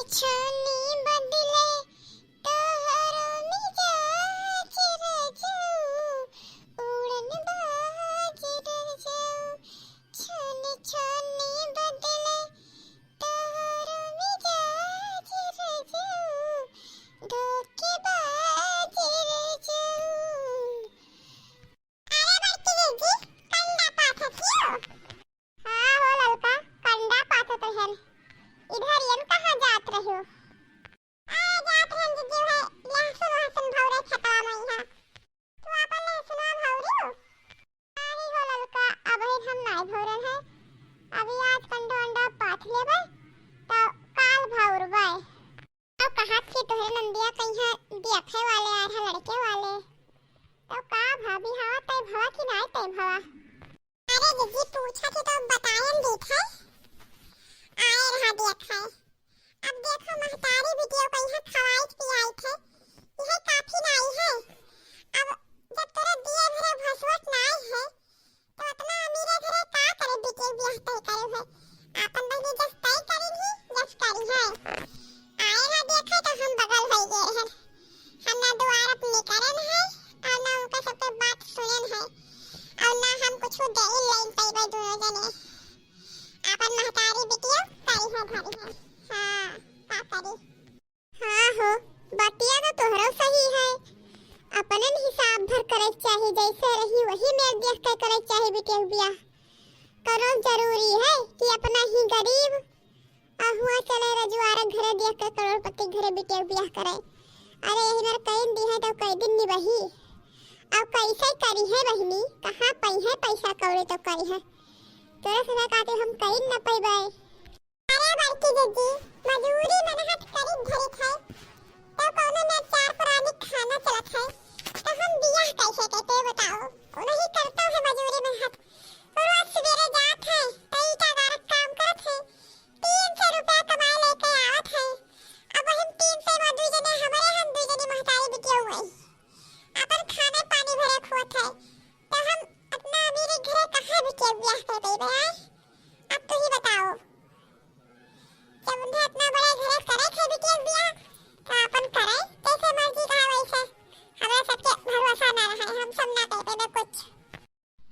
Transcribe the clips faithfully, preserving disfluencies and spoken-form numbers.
छानी बदले तोहरो मिजाज रजऊ, उड़न बाज रजऊ। छानी छानी बदले तोहरो मिजाज रजऊ, धोखेबाज रजऊ। अरे बड़की जीजी, कंडा पाथत हियो? हाँ हो ललका, कंडा पाथत रहेन। इधर यन कहाँ जात रह्यो? आ जात रहेन जीजी, उहे लहसुन वहसुन भौरे खेतवा में इहाँ। तू आपन लहसुनवा भौरू? नाही हो ललका, अबहिन हम नाही भौरन है। अभी आज कंडो अंडा पाथ लेबै, तो काल भौरबै। अब कहाँ थी तोहरे नंदिया कहिया देखे वाले आए हैं लड़के वाले। तो का भाभी हवा तय भवा कि नाय तय भवा? अरे दीदी पूछा थी तो बतायन दीत है। आए रहा देख है। अब देखो महतारी बिटिया कहिया खवाइत पियाइत है। यह काफी नाई है। अब जब तोरे दिए भरे भसवत नाई है, तो अतना अमीरे घरे का करे बिटिया बियाह तय करे है? आपन बहिनी जस तय करी ही, जस करी है। आए ना देखे तो हम बगल होई गए हैं। हम ना दुआर अपनी करन है, और ना उनका सबके बात सुनन है, और ना हम कुछ दे लाइन पाइबे दोनों जने। आपन महतारी बिटिया करी है धरी है। हाँ, का करी? हाँ हो, बतिया तो तोहरो सही है। अपनन हिसाब भर करे के चाही, जैसे रही वही मेल देख के करे के चाही बिटिया के बियाह। करो जरूरी है कि अपना ही गरीब आ हुआ चले रजुआर घरे देख के करोड़पति घरे बिटिया के बियाह करे। अरे यही नर कईन दी है तो कई दिन निबही। अब कैसे करी है बहिनी, कहाँ पई है पैसा कौड़ी तो करी है। तोरे से कहते हम कईन न पैबै। अरे बड़की दीदी, मजूरी मेहनत करी धरित है, तो कौनो ना चार प्राणी खाना चलत है, तो हम बियाह कैसे करते बताओ? उन्हीं करता है मजूरी मेहनत, रोज सवेरे जात है, तो ईटा गारत काम करत है, तीन सौ रुपया कमाए लेके आवत है। अब हम तीन सौ में दुई जने हमारे, हम दुई जने महतारी बिटिया हुई, अपन खाने पानी भरे खोत है, तो हम अपना अमीर घरे कहाँ बिटिया बियाह कर देबे आए? अब तू ही बताओ। जब उन्हें इतना बड़ा घर करे थे बिटिया बियाह, तो अपन करे जैसे मर्जी कहा वैसे। हमरा सबके भरोसा ना रहे, हम सब ना कह देबे कुछ।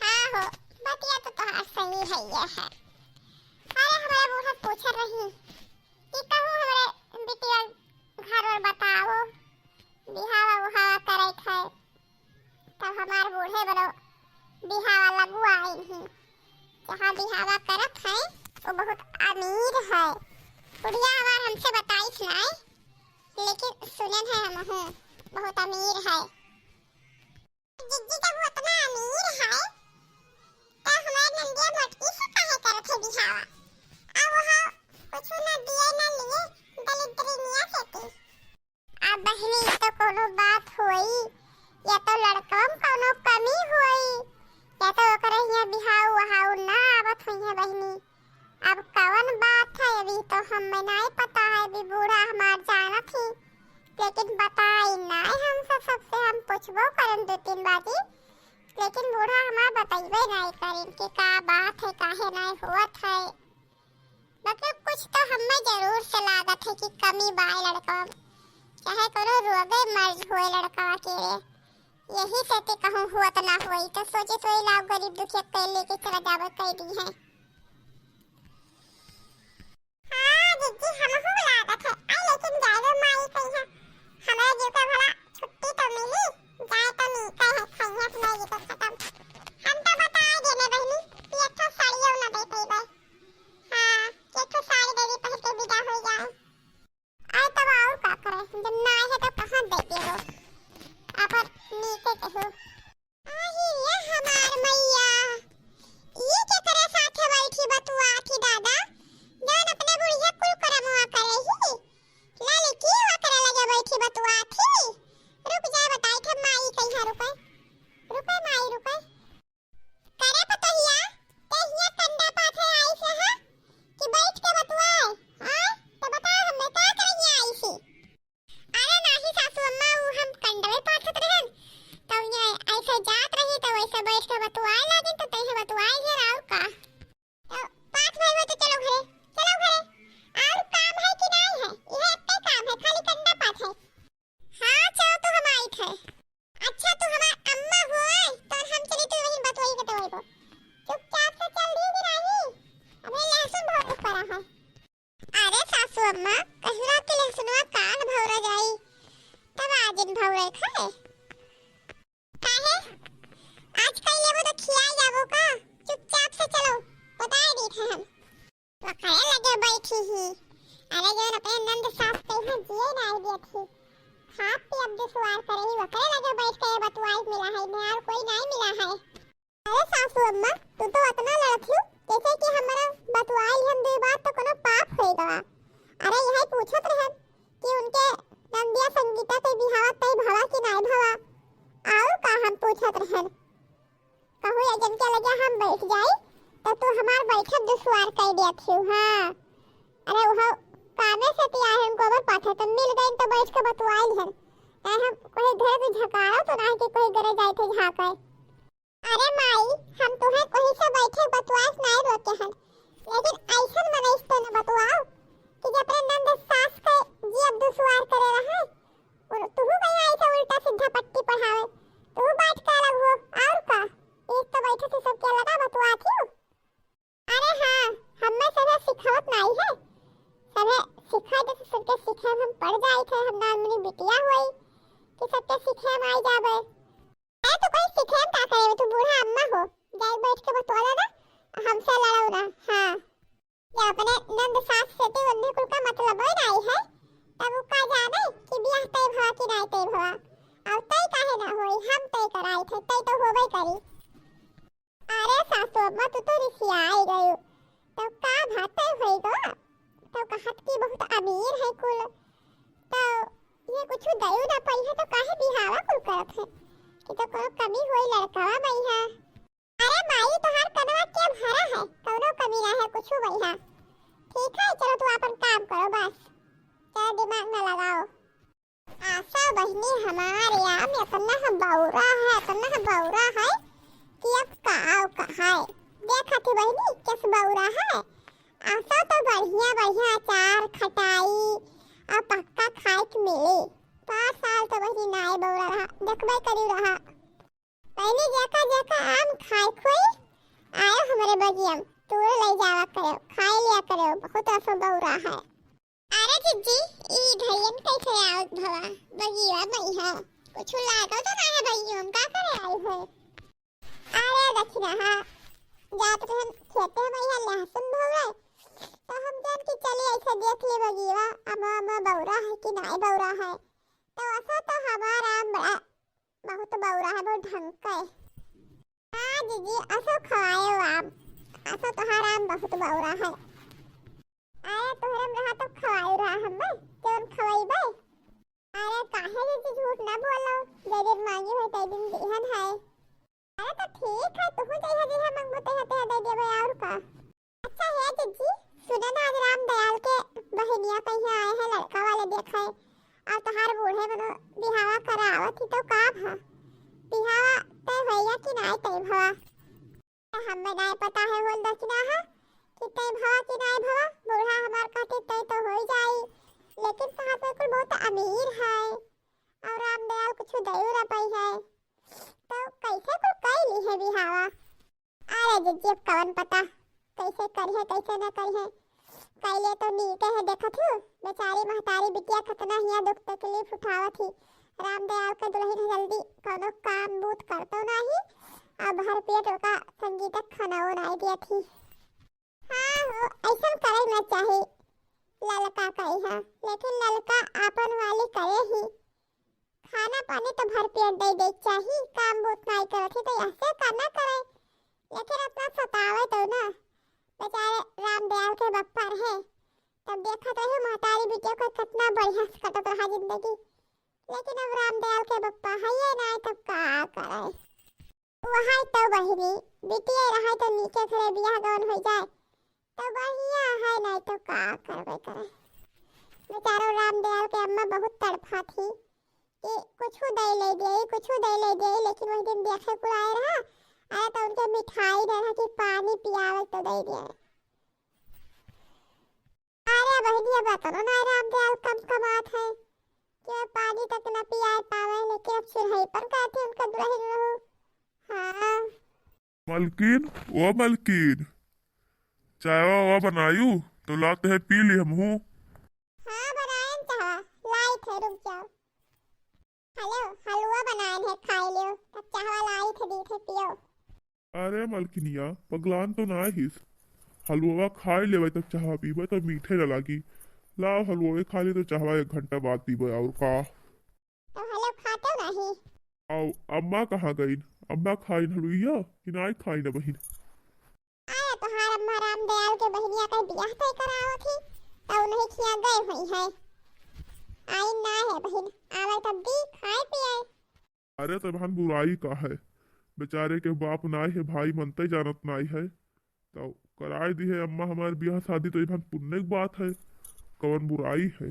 हाँ हो, बतिया तो तोहार सही है ये है। अरे हमारे बूढ़ा पूछ रही कि कहूँ हमारे बिटिया घर और बताओ, बिहावा उहावा करे थे। तब हमार बूढ़े बड़ो बिहावा लगुआ आइन ही। जहाँ बिहावा करत है, वो बहुत अमीर है। बुढ़िया हमार हमसे बताइस नाय, लेकिन सुनन है हमहूँ, बहुत अमीर है। जिज्जी जब वो इतना अमीर है, तो हमार नंदिया मोटकी से काहे करत है बिहावा? अब वहाँ कुछ ना दिए ना लिए, दलिद्रिनिया से की। अब बहिनी, ई तो कोनो बात होई, या तो लड़कवा में कोनो कमी होई, या तो ओकरे हियाँ बिहाऊ उहाऊ ना आवत होइहैं बहिनी। अब कवन बात है, अभी तो हमें नाई पता है, अभी बूढ़ा हमार जानत ही, लेकिन बताई नाई हमसे, सबसे हम पूछबो करन दो तीन बाजी, लेकिन बूढ़ा हमार बतइबे नाई करिन कि का बात है, काहे नाई होत है। मतलब कुछ तो हमें जरूर से लागत है कि कमी बा लड़कवा में, चाहे कोनो रोगे मर्ज होए लड़कवा के रे, यही से ते कहूँ होत ना होई, तो सोचे तो लाओ गरीब दुखिया के लेके चला जावे कह दी है। हाँ जिज्जी, हमहू लागत है, आ लेकिन जाए माई कहिया, हमरा जीव का भला छुट्टी तो मिली, जाए तो नीक है, खैया अपना ये तो खत्म। हम तो बता देने बहनी कि एक ठो साड़ियों ना दे पइबे। हाँ, एक ठो साड़ी दे दी, पहन के विदा हो जाए। आए तब और का करे, जब ना आए है तो कहाँ दे दे हो। अपन नीचे कहो। आही ये हमार मैया, ये केकरे साथे बैठी बतुआत ही दादा, जौन अपने बुढ़िया कुल करमवा करे ही। ललकी ओकरे लगे बैठी बतुआत ही। रुक जाए, बताई थे माई कहिया रुके। रुके माई, रुके। करे पतोहिया, ते हिया कंडा पाथे आइस रहा कि बैठ के बतुआए? हाँ? तो बताओ हमें का करे हिया आइस ही? अरे नाही सासू अम्मा, ऊ हम कंडवे पाथत रहन, तो ये ऐसे जात रही तो वैसे बैठ के बतुआए लागिन, तो तैसे बतुआए घेर और का। तो पाथ भइल बा तो चलो अरे जौन अपने नंद सास के यहाँ जिए नाई देत ही, खात पियत दुसवार करे ही, ओकरे लगे बैठ के बतुआई मिला है, इन्हें और कोई नाई मिला है। अरे सासू अम्मा, तू तो अतना लड़त ही, जैसे कि हमरा बतुआई हम दो बात तो कोनो पाप होई गवा। अरे यही पूछत रहन कि उनके नंदिया संगीता के बिहावा तय भवा कि नाई भवा, और का हम पूछत रहन। कहूँ या जन के लगे हम बैठ जाई, तो तू हमार बैठक दुसवार कर दिया थी। हाँ, अरे वह कामे से तिया है, उनको अगर पाठे तो मिल गई तो बैठ के बतुआई हन। ऐ हम कोई घर भी झकारो तो ना कि कोई घरे जाए थे झाँके। अरे माई, हम तुम्हें कोई से बैठे बतुआस नहीं रोके हन, लेकिन ऐसन मनई से तो न बतुआओ कि जब अपने नंद सास के जी अब दुसवार करे रहा, और तू कहीं ऐसे उल्टा सीधा पट्टी पढ़ावे, तू बैठ के अलग हो, और का? एक तो बैठे से सबके लगा बतुआ थी। अरे हाँ, हमें सभे सिखावत नाई है, सभे सिखा दे तो सबके सीखे हम पड़ जाए थे, हम नाम नहीं बिटिया हुई कि सबके सीखे हम आई जावे। अरे तू कोई सीखे हम का करे, तू बूढ़ा अम्मा हो, जाए बैठ के बतवा ना, हमसे लड़ो ना। हाँ, या अपने नंद सास से तो उन्हें कुल का मतलब ही नाई है, तब वो का जाने कि बियाह तय भवा कि नाई तय भवा, और तय काहे ना होई, हम तय कराई थे, तय तो होबे करी। अरे सासू अम्मा, तू तो रिसियाई गयो। तो का बात होई गो? तो कहत की बहुत अमीर है कुल। तो ये कुछ दयू ना पाई है तो काहे बिहावा कुल करत है? कि तो कोनो कमी होई लड़कवा में है। अरे माई, तोहार कनवा के भरा है, कोनो कमी ना है कुछ भैया। ठीक है, चलो तू अपन काम करो बस, चलो दिमाग ना लगाओ। आशा बहिनी हमार आम इतना बौरा है, इतना बौरा है कि अब का, का है। देखा थी बहिनी, कैस बौरा है। आशा तो बढ़िया, बढ़िया अचार, खटाई और पक्का खाए के मिली। पाँच साल तो बहिनी नाए बौरा रहा, देखबे करी रहा। पहले जेका जेका आम खाए खोई, आयो हमरे बगिया में, तोड़ ले जावा करो, खाए लिया करो, बहुत असो बौरा है। अरे जिज्जी, ई ढैयन कैसे आवत भवा? बगिया में है, कुछ लागल तो ना है बगिया में, का करे आई है? अरे दक्षिणा, हाँ, जात रहन खेते में यहाँ लहसुन भवे, तो हम जान के चली ऐसे देख ले बगिया, अमा, अमा बौरा है कि नाई बौरा है, तो ऐसा तो हमारा आम बड़ा बहुत बौरा है, बहुत ढंग का है। हाँ जीजी, असो खवायो आम, असो तोहार आम बहुत बौरा है। अरे तोहरे में रहा तो खवाई रहा हमें, कौन खवाई बे? अरे काहे जीजी झूठ ना बोलो, जे दिन मांगी है ते दिन दिहन है। अरे तो ठीक है, तुहू जइहा जइहा मंगबो तइहा तइहा दे देबे और का। अच्छा हे जिज्जी, सुने ना, आज रामदयाल के बहिनिया कहिया आए हैं लड़का वाले देखे, और तोहार बूढ़े मनो बिहावा करावत ही तो का भा? बिहावा तय होइया कि नाय तय भवा? तो हमें नाय पता है होल दक्षिणा है कि तय भवा कि नाय भवा, बूढ़ा हमार कहते तय तो होई जाई, लेकिन साहब बिल्कुल बहुत अमीर है और रामदयाल कुछ दयू ना पाई है, तो कैसे कुल कई ली है बिहावा? अरे जिज्जी, अब कवन पता कैसे करिहे, कैसे न करिहे। कैले तो नीके है, देखत हूँ, बेचारी महतारी बिटिया कितना हिया दुख तकलीफ उठावत ही। रामदयाल के दुल्हन जल्दी कौनो काम बूत करतो नाही, अब भर पेट ओका संगीत खानाओ नाही दिया थी। हाँ हो, ऐसन करे न चाही ललका कही है, लेकिन ललका आपन वाली करे ही। खाना पानी तो भर पेट दे दे चाही, काम बूत नाई करत ही तो ऐसे का ना करे, लेकिन अपना सतावे तो ना। बेचारे रामदयाल के बप्पा रहे, तब देखत रही महतारी बिटिया को कितना बढ़िया से कटत रहा जिंदगी, लेकिन अब रामदयाल के बप्पा है ये ना, तब का करे। वहाई तो बहिनी, बिटिया रहा तो नीके घरे बियाह गवन हो जाए, तो बढ़िया है, नहीं तो का करबे करे। बेचारो रामदयाल के अम्मा बहुत तड़फा थी कि कुछ दे ले दे, कुछ दे ले दे, लेकिन वही दिन देखे कुल आए रहा, अरे तो उनके मिठाई दे रहा कि पानी पियावे तो दे दे। अरे बहिनी, अब अतनो ना रामदयाल कम कमात है कि पानी तक न पियाए पावे, लेकिन अब सुरहई पर कहते उनका दुल्हन रहू। हाँ। मलकिन, ओ मलकिन, चायवा वावा बनायू तो लात है, पी ली हमहू। हाँ, बनायन चाहवा, लाई थे, रुक जाओ। हेलो, हलवा बनायन है, खाई लियो, तब चाहवा लाई थे, दी थे, पियो। अरे मलकिनिया, पगलान तो ना हिस? हलवा खाए लेवे तब चाह पीबे तो मीठे न लागी। लाओ हलुआ खाली तो चाहवा एक घंटा बाद पीबे, और का? तो हलुआ खाते नहीं? आओ, अम्मा कहाँ गईन? अम्मा खाइन हलुइया कि नाई खाइन बहिन? आया तोहार अम्मा रामदयाल के बहिनिया के बियाह तय करावत ही, तो उन्हीं खिया गए हुई है। आई ना है बहिन, आवे तब दी खाए पिए। अरे तो बहन बुराई का है, बेचारे के बाप नाई है, भाई मनते जानत नाई है, तो कराए दी है अम्मा हमार बियाह शादी, तो इभन पुण्य की बात है, कवन बुराई है?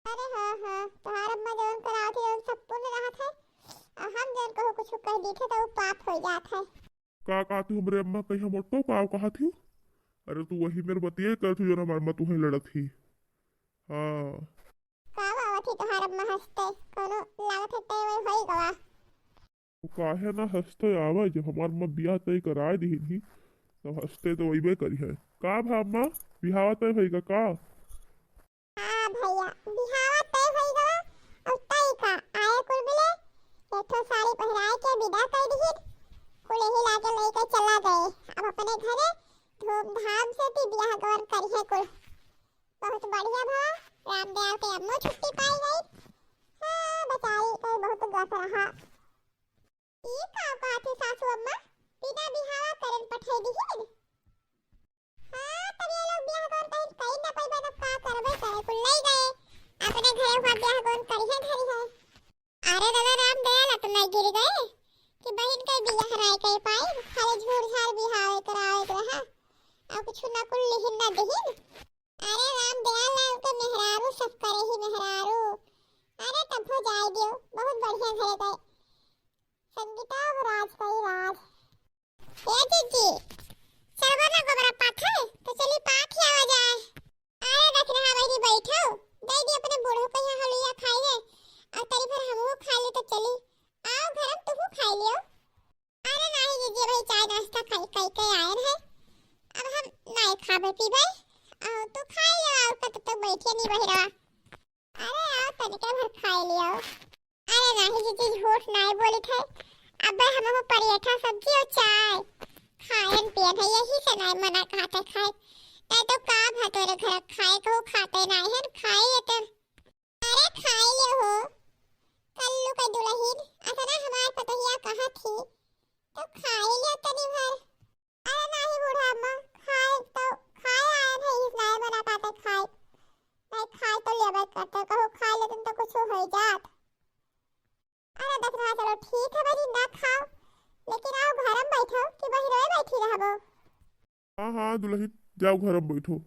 अरे हाँ, हाँ, तोहार अम्मा जौन करावत है, जौन सब पुण्य रहत है, और हम जौन कहूँ कुछ कह दी थे, तो वो पाप हो जात है। का, का तू हमरे अम्मा कहीं मोटो का कहा थी? अरे तू वही मेरे बतिये कर थी, जो हमार अम्मा तुहे लड़त ही। हाँ। का आवत ही तोहार अम्मा हंसते, कोनो लागत है तय वही होई गवा। वो काहे ना हंसते आवे, जब हमार अम्मा बियाह तय कराए दिहिन ही, तब हंसते तो वहीबे करी है। का भा अम्मा, बिहावा तय होई का, का? हाँ भैया, बिहावा तय होई गवा, और तय का आए कुल मिले, एक ठो साड़ी पहिराए के विदा कर दिहिन, कुल यही लाके लेके चला गए। अब अपने घरे धूमधाम से ती बियाह गवन करिहे कुल। बहुत बढ़िया भवा, रामदयाल के अम्मो छुट्टी पाई गई। हाँ, बेचारी के बहुत गस रहा। ई का कहत ही सासू अम्मा, बिना बिहावा करन पठाई दिहिन? हाँ, तब ये लोग बियाह गवन कहीं कहीं ना पैबा, तब का करबे करे, कुल ले गए अपने घरे, हुआ बियाह गवन करिहे धरी है। अरे दादा रामदयाल, अतना गिर गए कि बहिन के बियाह नाई कई पाई, खाली झूर झार बिहावे करावे के रहा, और कुछ ना कुल लिहिन ना दिहिन। अरे रामदयाल लाल के मेहरारू सब करे ही मेहरारू। अरे तब हो जाए दियो, बहुत बढ़िया घरे गए। संगीता अब राज करी राज। ए जीजी, चलबो ना गोबरा पाथे, तो चली पाथ ही आवा जाए। अरे दखिनहा बहिनी बैठो, दे दी अपने बूढ़ो के यहाँ हलुइया खाई है, और तरी भर हमहू खा ले तो चली। आओ घर में तुहू खाई लियो। अरे नाही जीजी, भाई चाय नाश्ता खाई, खाई के आयन है, अब हम नाई खाबे पीबे, आओ तू खाई लियो, और कब तक बैठे नहीं बहिरवा। अरे आओ तनिका भर खाई लियो। अरे नाही जीजी, झूठ नाही बोलित है। अबे हमहू परेठा सब्जी और चाय खायन पियन है, यही से नाही मना कहत है खाए। नहीं तो का भा तोरे घर खाए कहू खाते नाही है, खाए ये तो। अरे खाए लियो हो, कल्लू के दुलहिन, अतना हमार पतोहिया कहत ही, तो खाए लियो तनी भर। अरे नाही बूढ़ा अम्मा, खाए तो खाए आए हैं, इस नाय बना पाते खाए। नहीं खाए तो लेबे करते, कहू खाए लेते तो कुछ हो जात। अरे दखिनहा, चलो ठीक है बहिनी, ना खाओ, लेकिन आओ घर में बैठो कि बहिरवे बैठी रहबो। हाँ, हाँ दुलहिन, जाओ घर में बैठो।